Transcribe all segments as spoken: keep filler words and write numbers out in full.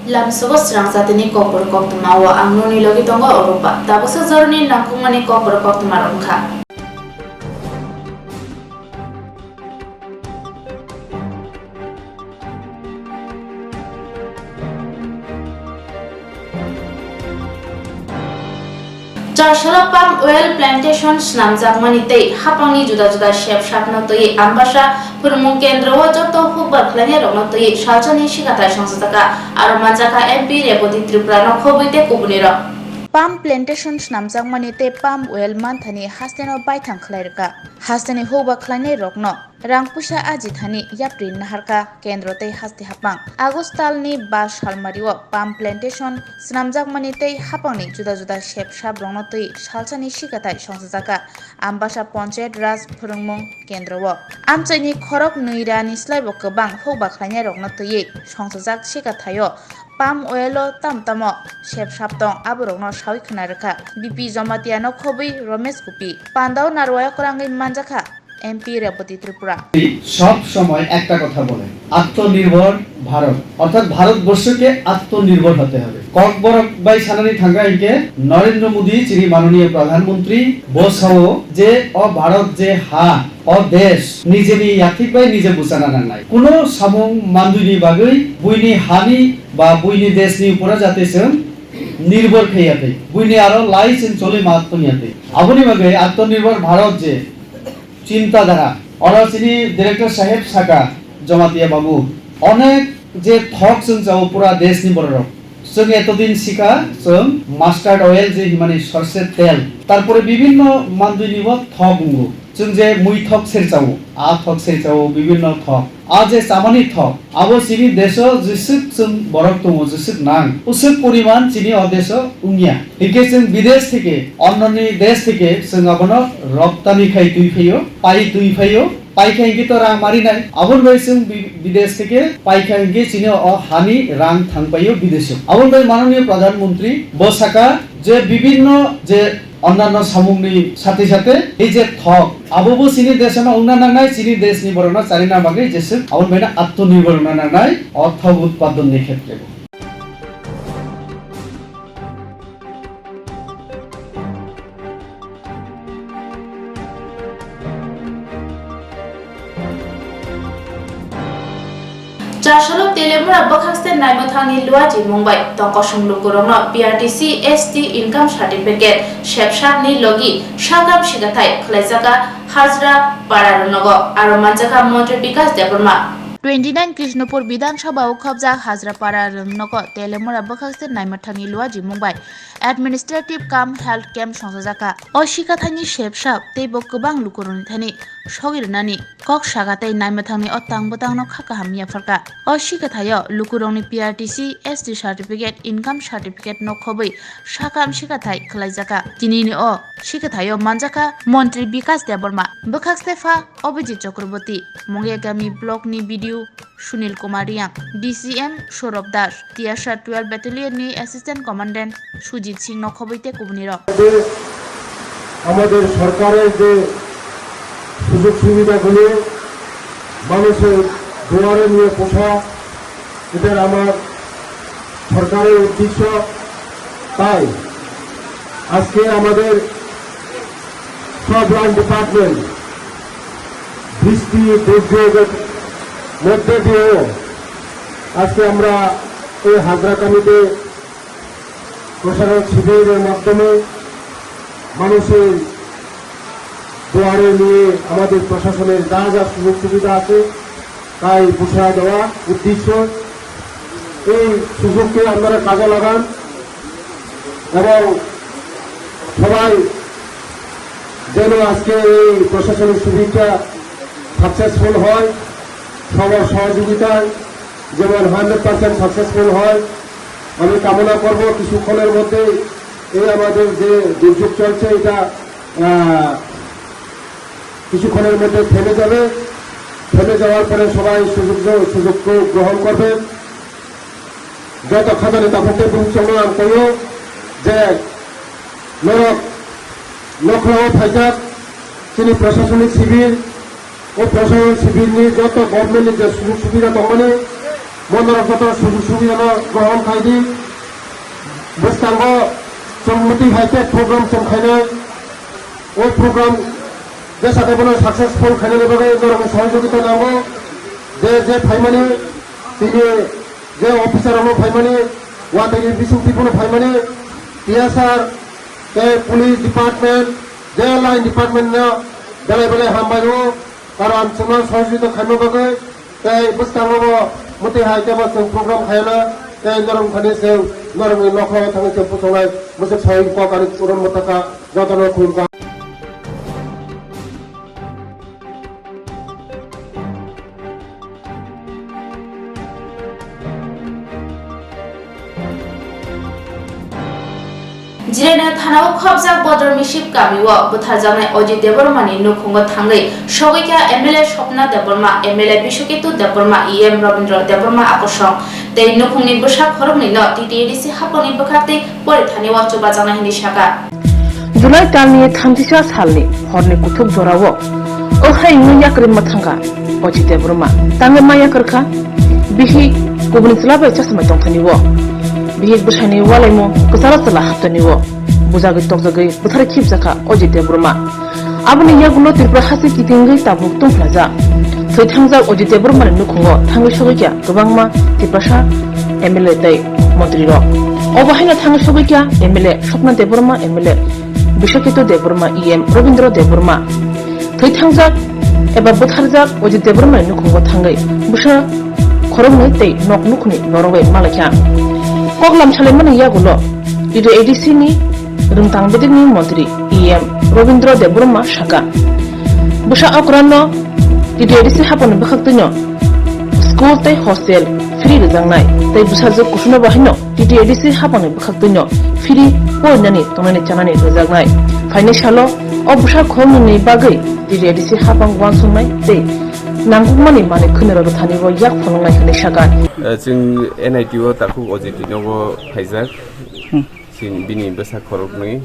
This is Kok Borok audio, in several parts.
Lamsogo srang jatini kokborok koktwma o ang nokni logi tongo Oropa. Tabuksa jorani nangkukmani kokborok koktwma rok wngkha. Charsalo palm oil plantation swnamjakmani tei hapangni juda juda sep sapno twiwi Ambasa phwrwngmung kendro o joto hukbar khlainairokno twiwi salsani swkakthai songchajakha. Aro manjakha M P Reboti Tripura no khobwi tei kubunirok. Palm plantation swnamjakmani tei palm oil manthani hasteno baithang khlai rwkha. Hasteni hukbar khlainairokno rang puisa aji thani yapri naharkha kendro tei haste hapang. August talni ba salmario palm plantation swnamjakmani tei hapangni juda juda sep saprokno twi salsani swkakthai songchajakha Ambasa Panchayat Raj phwrwngmung kendro o. Amchaini khorok nwi rani slaibo kwbang hukbar khlainairokno twiwi songchajak swkakthai o palm oil o tam tamo sep sap tong aborokno sawi khna rwkha B P Jamatia no khobwi Romesh Kupi. Pandao narwaya kwrangwi manjakha M P Reboti Tripura. সব সময় একটা কথা বলে, আত্মনির্ভর ভারত, অর্থাৎ ভারতবর্ষকে আত্মনির্ভর হতে হবে। Kokborok bai sanani thangkha hinkhe Narendra Modi chini মাননীয় প্রধানমন্ত্রী bo sao je o Bharat je ha, o desh nijeni yathik bai nije buchana nangnai. Kuno samung manduini bagwi buini hani ba buini deshni upora jate chwng nirbhor khaiyatwi, buini aro lai chwng choli ma tongya twi. Aboni bagwi Atmanirbhar Bharat je chinta dhara, oro chini director saheb saka Jamatia babu, onek je thok chwng chao pura deshni bororok. Chwng etodin sikha chwng mustard oil je himani sorse tel, tarpore bibinno manduini bo thok wngo. Chwng je mui thok ser chao, a thok ser chao, bibinno thok. A je chamani thok, abo chini desh o jeswk chwng borok tongo, jeswk nang, uswk poriman chini o desh o wngya. Hinkhe chwng bidesh theke, onnoni desh theke chwng abono rokthani khai twi phaio, pai twi phaio, pai khe hinkhe to rang marinai. Aboni bai chwng bi-, bidesh theke pai kha hinkhe chini o hani rang thang paio bidesh o. Aboni bai manoniyo pradhan mantri bo saka je bibinno je Onnanno samungni sathe sathe ei je thok, abobo chini deshno wngna nangnai, chini deshni borokno charina bagwi jeswk aboni baino atmanirbhor wngna nangnai, o thok utpadonni khetre. Charsalo Telemura bwkhakste naimwthangni luaji mungbai tongkosong lukurokno P R T C S T income certificate sepsakni logi sakam sigathai khwlaijakha Hajra Para Rwngnogo, aro manjakha Montri Bikas Debbarma. Twenty nine Krishnapur Bidhan Sabha o khobjak Hajra Para Rwngnogo Telemura bwkhakste naimwthangni luaji mungbai administrative cum health camp songchajakha. O sikathaini sepsak tei bo kwbang lukurokni thani sogwi rwnani kok saka tei naimwthangni o tang bwtangno kha kaham yapharkha. O sikathaio lukurokni P R T C S T certificate, income certificate no khobwi sakam sikathai khwlaijakha. Tinini o sikathaio manjakha Montri Bikas Debbarma, bwkhakste pha Abhijit Chakraborty, Mongekami block ni B D O Sunil Kumar Riang, D C M Saurabh Das, Tiasha twelve Battalion ni Assistant Commandant Sujit Singh no khobwi tei kubunirok. যে আমাদের সরকারের যে সুযোগ সুবিধাগুলো মানুষের দুয়ারে নিয়ে পৌঁছা, এটা আমার সরকারের উদ্দেশ্য। তাই আজকে আমাদের সব লাইন ডিপার্টমেন্ট বৃষ্টি দুর্যোগের মধ্যে দিয়েও আজকে আমরা এই হাজরা কমিটি প্রশাসন শিবিরের মাধ্যমে মানুষের দুয়ারে নিয়ে আমাদের প্রশাসনের যা যা সুযোগ সুবিধা আছে তাই ঘোষণা দেওয়ার উদ্দেশ্য। এই সুযোগকে আপনারা কাজে লাগান এবং সবাই যেন আজকে এই প্রশাসনিক শিবিরটা সাকসেসফুল হয়, সবার সহযোগিতায় যেমন হান্ড্রেড পার্সেন্ট সাকসেসফুল হয়। আমি কামনা করব কিছুক্ষণের মধ্যে এই আমাদের যে দুর্যোগ চলছে এটা, আহ, কিছুক্ষণের মধ্যে থেমে যাবে। থেমে যাওয়ার পরে সবাই সুযোগ, সুযোগকে গ্রহণ করবেন। Joto khamani takhuk tei bumsokno ang koio je norok nokhorao phaijak chini proshasoni sibir, o proshasoni sibirni joto governmentni je sujog subida tongmani Bo norok joto sujug subidano grohon khai di. Bwskango chwng mwtwi hai khe program chwng khainai. O program jesa khe bono successful khainani bagwi norokni sohojogita nango. Je je phaimani, tini je officer rokno phaimani, watwi ni bising twi bono phaimani, T S R tei police department, je line department no belai belai hambai o, karon chwngno sohojogita khaima bagwi. Tei bwskango bo mwtwi hai khe bo chwng program khaina, tei norok thani chwng norokni nokhlao thangwi chwng puchongnai, bwswk sai kok ani uron mwtaka jotono khulumkha. Jirania thanao khopjak Bodor Misip kamio bwtharjaknai Ojit Debbarmani nukhungo thangwi sogwikha M L A Swapna Debbarma, M L A Biswaketu Debbarma, E M Rabindra Debbarma akosong tei nukhungni bwsa khoroknwino T T A D C haphangni bwkhaktwi porithani o chubajaknai hwnwi sakha. July talni thamchisa salni horni kuthuk jorao o hai wngwi yakarwi ma thangkha Ojit Debbarma. Tangwi ma yakarkha bihik kubuni chwla bai chasmai tongthani o. Bihik bwsani walaimung kwcharo chwla haptani o. Bujagwi tokjagwi bwthar khibjakha Ojit Debbarma. Aboni yagulo Tripura haste kitingwi tabuk tongphlajak. Thwi thangjak Ojit Debbarmani nukhungo thangwi sogwikha kwbangma Tiprasa M L A tei montri rok. Obo haino thangwi sogwikha M L A Swapna Debbarma, M L A Biswaketu Debbarma, E M Rabindra Debbarma. Thwi thangjak eba bwtharjak Ojit Debbarmani nukhungo thangwi bwsa khoroknwi tei nok nukhungni norok bai malaikha. Kok lam salaimani yagulo T T A D C ni rwngtang bedekni montri E M Rabindra Debbarma sakha, bwsa okrano T T A D C haphangni bwkhaktwino school tei hostel free rwjaknai tei bwsajwk kusuno bo haino T T A D C haphangni bwkhaktwino free porinani tongnani chanani rwjaknai. Phainai salo o bwsa khoroknwini bagwi T T A D C haphang uansuknai tei nangkukmani manwi khwnirok rwthani bo yak phunuknai hwnwi sakha. Eh, chwng N I T o takhuk O J T nogo phaijak. Hmm. Chini bini bwsa khoroknwi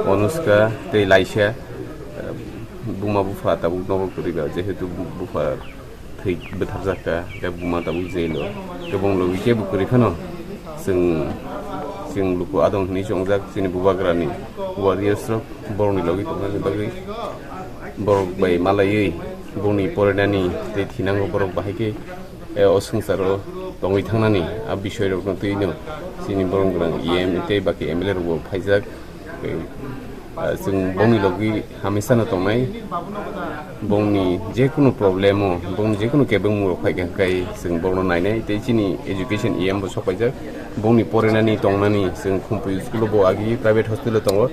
Anushka tei Laisha, eh, buma bupha tabuk nogo kwrwi ba, jehetu bu-, bupha thwi bwtharjak kha, tei buma tabuk jail o. Tei bong logi kebo kwrwi phano chwng, chwng luku adong hwnwi chongjak chini bubagrani warriors rok, borokni logi tongnani bagwi borok bai malaiwi bongni porinani tei thinango borok bahai khe, eh, o swngcharo tongwi thangnani a bisoi rokno twino chini borok gwrang E M tei baki M L A rok bo phaijak. Tei, ah, chwng bongni logi hamisa no tongnai, bongni jekunu problem o, bongni jekunu kebengmung rok phaikha hwnkhe chwng bongno nainai tei chini education E M bo sok paijak, bongni porinani tongnani chwng Khumpui school o bo agi private hostel o tongo,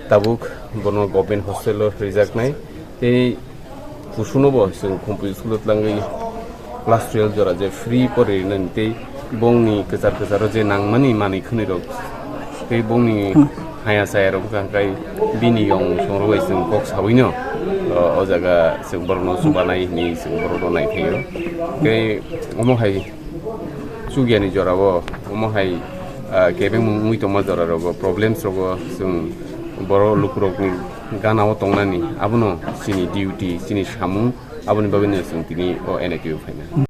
tabuk bono government hostel o rijaknai tei Kusuno bo chwng Khumpui school o twlangwi class twelve jora je free pori rinani tei bongni kwchar kwcharo je nangmani manwi khwnwi rok tei bongni haya chaya rok wngkha hwnkhe bini yong song rok bai chwng kok sawi no, o, o jaga chwng borok no chubanai hinwi chwng borok no naikhaio. Tei omo hai chukya ni jora o omo hai, ah, kebengmung wngwi tongma jora rogo problems rogo chwng borok lukurokni gana o tongnani, abono chini duty, chini samung, aboni bagwino chwng tini o N I T o phaina.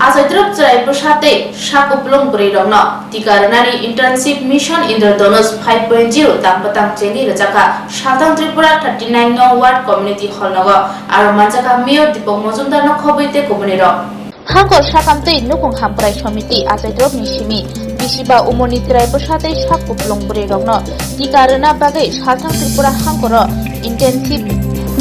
Achaitrup chwrai bwsa tei sak kuplung bwrwi rokno tika rwnani internship Mission Indradhanush five point zero tang bwtang chengwi rwjakha Salthang Tripura thirty nine nong ward community hall nogo, aro manjakha Mayor Deepak Majumdar no khobwi tei kubuni rok. Hangkor sakam tei nukung hamkrai somiti achaitrup ni simi bisiba umorni chwrai bwsa tei sak kuplung bwrwi rokno tika rwna bagwi Salthang Tripura hangkoro intensive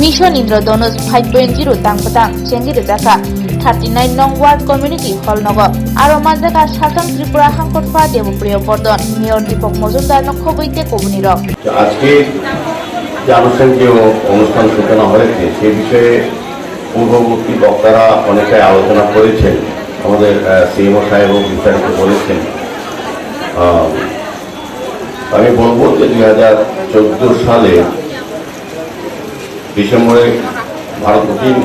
Mission Indradhanush five point zero tang bwtang chengwi rwjakha thirty nine nong ward community hall nogo. Aro manjakha Salthang Tripura hangkor pha Debapriya Bordhan, Mayor Deepak Majumdar no khobwi tei kubuni rok. আজকে যে আনুষ্ঠানিক যে অনুষ্ঠান সূচনা হয়েছে, সে বিষয়ে পূর্ববর্তী বক্তারা অনেকটাই আলোচনা করেছেন, আমাদের, আহ, সিএমও সাহেবও বিস্তারিত বলেছেন। আহ, আমি বলবো যে দুই হাজার চোদ্দ সালে ডিসেম্বরে ভারত কঠিন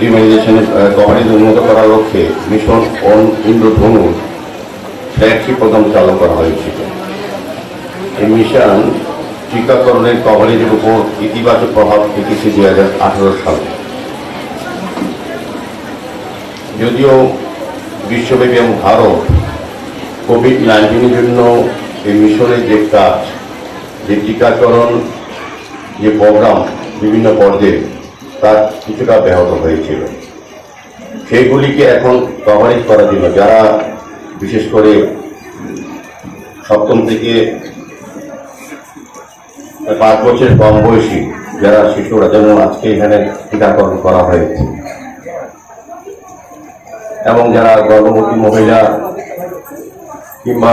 ইমিউনাইজেশনের, আহ, কভারেজ উন্নত করার লক্ষ্যে মিশন অন ইন্দ্রধনুর ফ্ল্যাগশিপ প্রোগ্রাম চালু করা হয়েছিল। এই মিশন টিকাকরণের কভারেজের উপর ইতিবাচক প্রভাব রেখেছে দুই হাজার আঠারো সালে। যদিও বিশ্বব্যাপী এবং ভারত কোভিড নাইন্টিনের জন্য এই মিশনের যে কাজ, যে টিকাকরণ, যে প্রোগ্রাম বিভিন্ন পর্যায়ে, তা কিছুটা ব্যাহত হয়েছিল। সেইগুলিকে এখন কভারেজ করার জন্য যারা বিশেষ করে সপ্তম থেকে পাঁচ বছর কম বয়সী যারা শিশুরা, যেমন আজকে এখানে টিকাকরণ করা হয়েছে, এবং যারা গর্ভবতী মহিলা কিংবা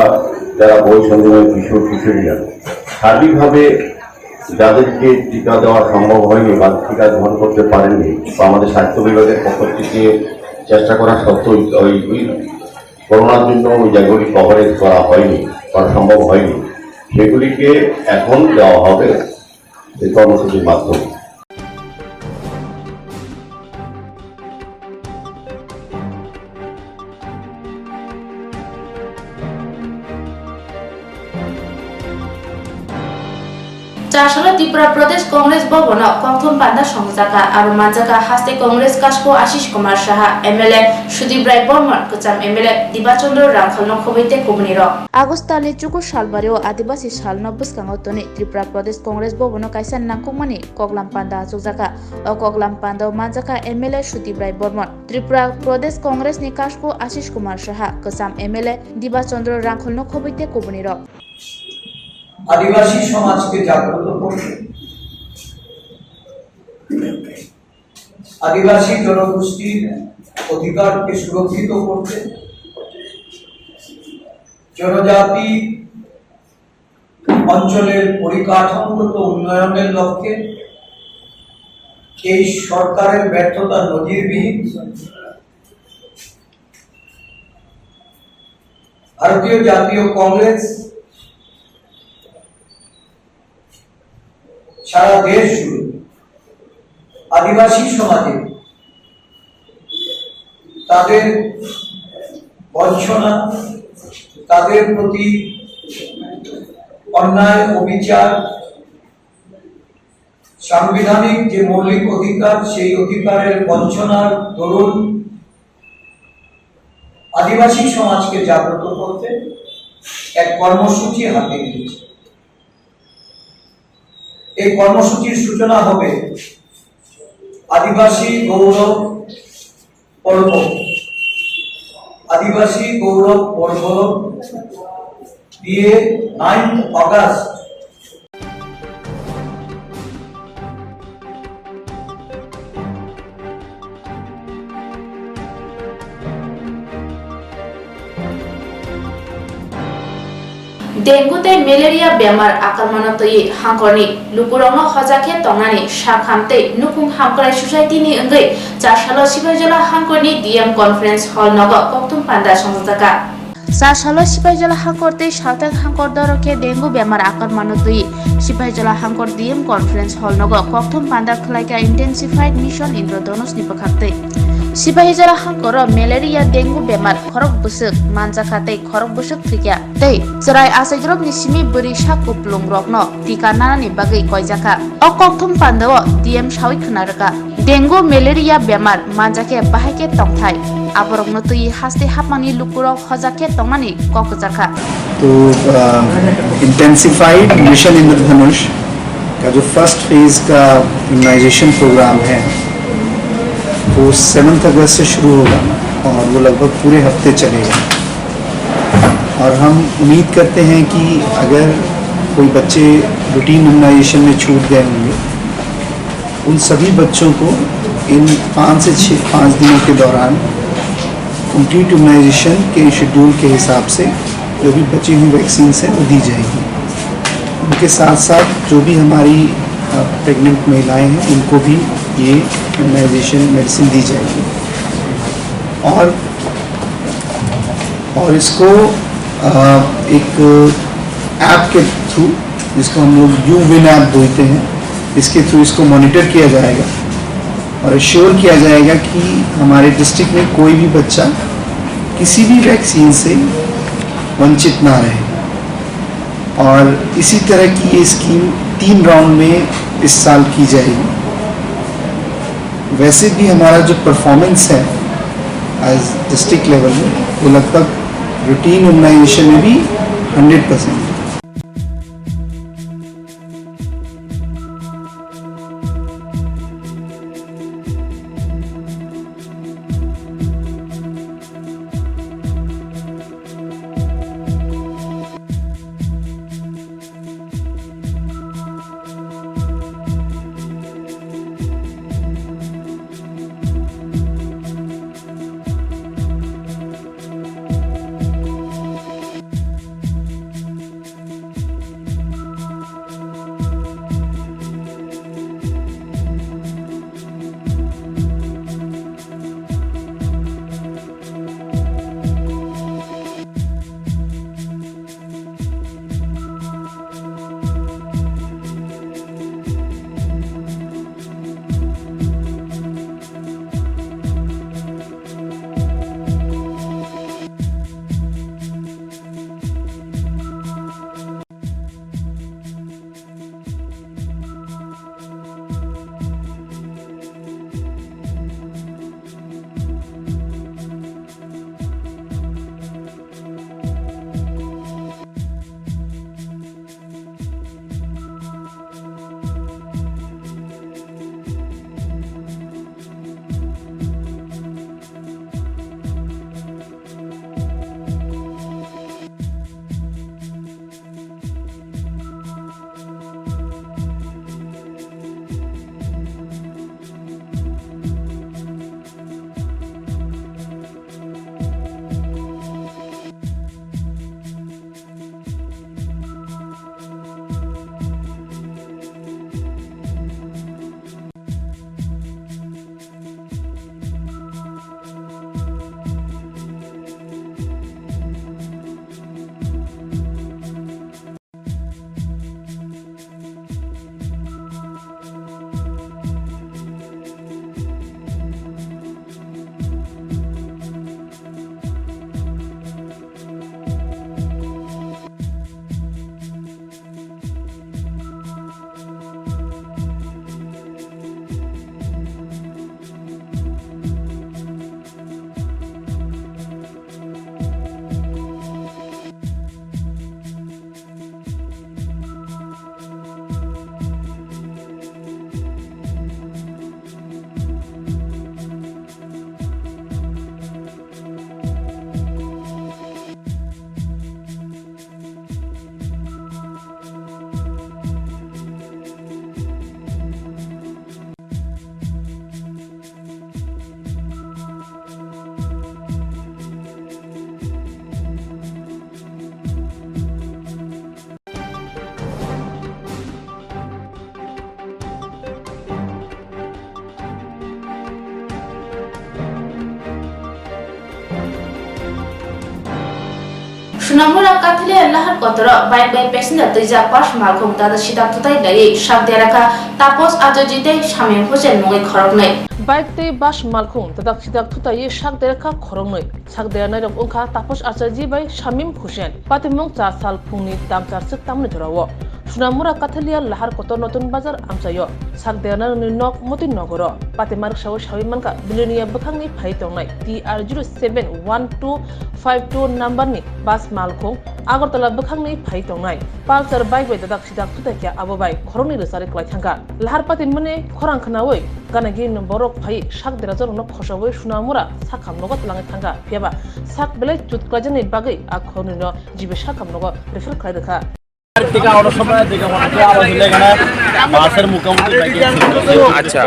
যারা বই সন্তানের কিশোর কিশোরীরা, সার্বিকভাবে যাদেরকে টিকা দেওয়া সম্ভব হয়নি বা টিকা গ্রহণ করতে পারেননি, বা আমাদের স্বাস্থ্য বিভাগের পক্ষ থেকে চেষ্টা করা সত্ত্বেও ওই, ওই করোনার জন্য ওই জায়গাগুলি কভারেজ করা হয়নি, করা সম্ভব হয়নি, সেগুলিকে এখন দেওয়া হবে এই কর্মসূচির মাধ্যমে। Chasalo Tripura Pradesh Congress Bhavan o kokthum panda songjakha, aro manjakha haste Congress kasku Ashish Kumar Saha, M L A Sudip Rai Bormon, kwcham M L A Diba Chandra Rangkhol no khobwi tei kubuni rok. August talni chukur salbari o Adibasi salno bwskango tonwi Tripura Pradesh Congress Bhavan o kaisa nangkukmani koklam panda achukjakha. O koklam panda o manjakha M L A Sudip Rai Bormon, Tripura Pradesh Congress ni kasku Ashish Kumar Saha, kwcham M L A Diba Chandra Rangkhol no khobwi tei kubuni rok. আদিবাসী সমাজকে জাগ্রত করতে, আদিবাসী জনগোষ্ঠীর অধিকারকে সুরক্ষিত করতে, জনজাতি অঞ্চলের পরিকাঠামোগত উন্নয়নের লক্ষ্যে এই সরকারের ব্যর্থতা নজিরবিহীন। ভারতীয় জাতীয় কংগ্রেস সারা দেশ জুড়ে আদিবাসী সমাজে তাদের বঞ্চনা, তাদের প্রতি অন্যায়, অবিচার, সাংবিধানিক যে মৌলিক অধিকার, সেই অধিকারের বঞ্চনার দরুন আদিবাসী সমাজকে জাগ্রত করতে এক কর্মসূচি হাতে নিয়েছে। এই কর্মসূচির সূচনা হবে আদিবাসী গৌরব পর্ব, আদিবাসী গৌরব পর্ব দিয়ে ninth August. Dengue tei malaria bemar akalmano twiwi hangkorni lukurokno hojakhe tongnani sakham tei nukhung hamkrai society ni wngwi Chasalo Sipaijola hangkorni D M conference hall nogo kokthum panda songjakha. Chasalo Sipaijola hangkor tei Salthang hangkor doro khe dengue bemar akalmano twiwi Sipaijola hangkor D M conference hall nogo kokthum panda khwlaikha intensified mission Indradhanush ni bwkhaktwi. Sipahijora hangkoro malaria dengue bemar khorok bwswk manjakha tei khorok bwswk thwikha tei chwrai achairokni simi bwrwi sak kuplungrokno tika nanani bagwi koijakha. O kokthum pandao D M sawi khwna rwkha. Dengue malaria bemar manjakhe bahai khe tongthai. Aborokno twi haste hapmani lukurok hojak khe tongnani kok kwchakha. तो intensified mission इंद्रधनुष का जो first phase का immunisation programme है, वो सेवन्थ अगस्त से शुरू होगा और वो लगभग पूरे हफ्ते चलेगा। और हम उम्मीद करते हैं कि अगर कोई बच्चे रूटीन इम्यूनाइजेशन में छूट गए होंगे, उन सभी बच्चों को इन पाँच से छः, पाँच दिनों के दौरान कंप्लीट इम्यूनाइजेशन के शेड्यूल के हिसाब से जो भी बची हुई वैक्सीन है, वो दी जाएगी। उनके साथ साथ जो भी हमारी प्रेग्नेंट महिलाएं हैं, उनको भी ये इम्यूनाइजेशन मेडिसिन दी जाएगी। और और इसको अ, एक ऐप के थ्रू, जिसको हम लोग यू विन ऐप बोलते हैं, इसके थ्रू इसको मॉनिटर किया जाएगा और एश्योर किया जाएगा कि हमारे डिस्ट्रिक्ट में कोई भी बच्चा किसी भी वैक्सीन से वंचित ना रहे। और इसी तरह की ये स्कीम तीन राउंड में इस साल की जाएगी। वैसे भी हमारा जो परफॉर्मेंस है एज डिस्ट्रिक्ट लेवल में, वो लगभग रूटीन इम्यूनाइजेशन में भी हंड्रेड परसेंट है। Sonamura Kathalia Lahar Kotoro bike bai passenger twijak bus malkhung dada sidak thutai laiwi sak dera kha Tapos Achaji tei Shamim Hussain mungwi khoroknwi. Bike tei bus malkhung dadak sidak thutaiwi sak dera kha khoroknwi. Sak dera nairok wngkha Tapos Achaji bai Shamim Hussain. Patimung char sal phungni dam char swk tamni jorao. Sonamura Kathalia Lahar Kotor Notun Bazar amchaio sak dera nairokni nok Moti Nogoro. Patima rwksaui saui mankha Bilonia bwkhakni phai tongnai T R zero seven one two five two number ni bus malkhung Agartala bwkhakni phai tongnai Pulsar bike bai dadak sidak thutai khe abo bai khoroknwi rwchari kwlai thangkha. Lahar patimani khorang khnaui gana gini borok phai sak dera jorokno khosaui Sonamura sakham nogo twlangwi thangkha. Phiyaba sak belai chut kwlaijaknai bagwi a khoroknwino G B sakham nogo refer khlai rwkha. দিকে অটো সময় দিকে মনে হচ্ছে আবার দিলে এখানে বাসের মুখোমুখি বাইকে অ্যাক্সিডেন্ট হয়েছে। আচ্ছা,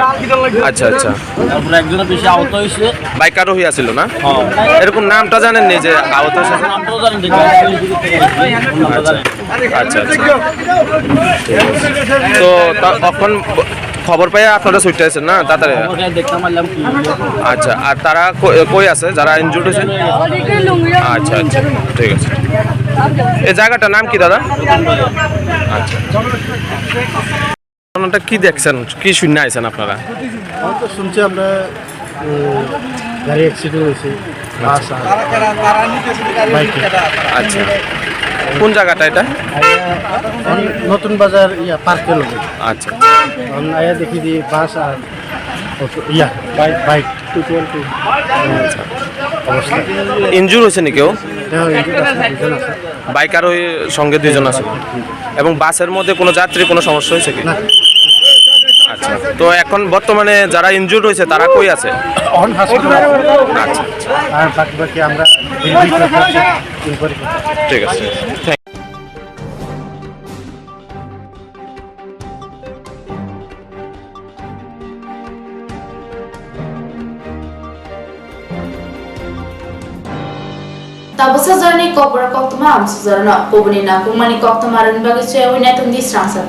আচ্ছা, আচ্ছা। তারপরে একজনের বেশি আহত হয়েছে। বাইকারও হয়ে আসিল না? হ্যাঁ। এরকম নামটা জানেননি যে আহত হয়েছে? নামটাও জানেন, দেখলাম। আচ্ছা, আচ্ছা, আচ্ছা। ঠিক আছে। তো তা-, এখন খবর পেয়ে আপনারা ছুটে আসেন না তাড়াতাড়ি? খবর পেয়ে দেখতে পারলাম কি হয়েছে। আচ্ছা, আর তারা কই, কই আছে যারা ইনজুর্ড হয়েছে? আচ্ছা, আচ্ছা, ঠিক আছে। এই জায়গাটার নাম কি দাদা? আচ্ছা। ঘটনাটা কি দেখছেন, কি শুনে আইছেন আপনারা? আমি তো শুনছি আমরা, উম, গাড়ি অ্যাক্সিডেন্ট হয়েছে, বাস আর বাইকে। আচ্ছা, কোন জায়গাটা এটা? আইয়া, আমি নতুন বাজার ইয়া পার্কের লগে। আচ্ছা। আমি আইয়া দেখি যে বাস আর অটো, ইয়া, বাইক, বাইক। অবস্থা। ইনজুর হয়েছে নি কেউ? হ্যাঁ, ইনজুর আছে, দুজন আছে। বাইকার ওই সঙ্গে দুইজন আছে। এবং বাসের মধ্যে কোনো যাত্রী কোনো সমস্যা হয়েছে কি? না। আচ্ছা, তো এখন বর্তমানে যারা ইনজুর্ড হয়েছে তারা কই আছে? On hospital. আচ্ছা, আচ্ছা। আর বাকি বাকি আমরা ইনকোয়ারি করছি। ঠিক আছে। Thank Tabuk sajorni kokborok koktwma amsajorno kubuni nangkukmani koktwma rwni bagwi suyawui naitongdi srangsa.